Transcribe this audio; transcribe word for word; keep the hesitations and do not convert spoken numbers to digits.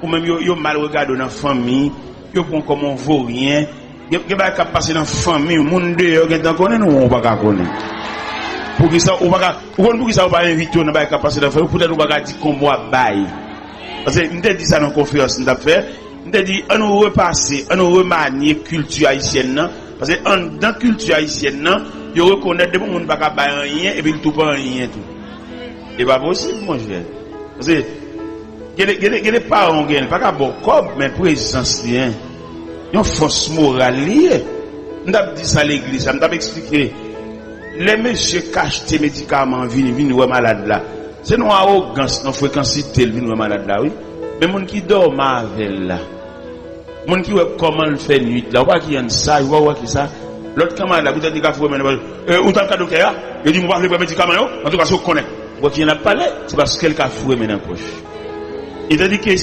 Ou menm yo, yo mal regade w nan fanmi, yo pran w kòm yon voryen. Gen, gen bagay k ap pase nan fanmi w, moun deyò gentan konnen, nou ou pa ka konnen. Poukisa ou pa ka, ou konn poukisa ou pa envite yo nan bagay k ap pase nan fanmi w, poutèt ou pa ka di konbwa bay. Paske m te di sa nan konferans m t ap fè, m te di, ann nou repase, ann nou remanye kilti ayisyèn nan, paske anndan kilti ayisyèn nan, yo rekonèt depi yon moun pa ka bay anyen, epi l tou pa anyen tou. E pa posib, monchè. Paske gen de, gen de, gen de paran w genyen, li pa ka ba w kòb, men prezans li, en, yon fòs moral li ye. M t ap di sa legliz la, m t ap eksplike. Lè mesye k achte medikaman an vin, vin wè malad la, se nan yon awogans, nan frekansite l vin wè malad la, wi. Men moun ki dòmi avè l la, moun ki wè kòman l fè nwit la, ou pa ki ann saj, ou pa wè ki sa. Lòt kanmarad la, poutèt li ka foure men nan pòch, e, ou t al ka doktè a, yo di m ou pa vle pran medikaman yo, antouka se ou k konnen. Ou wè ki jan l ap pale, se paske l ka foure men nan pòch. E tandike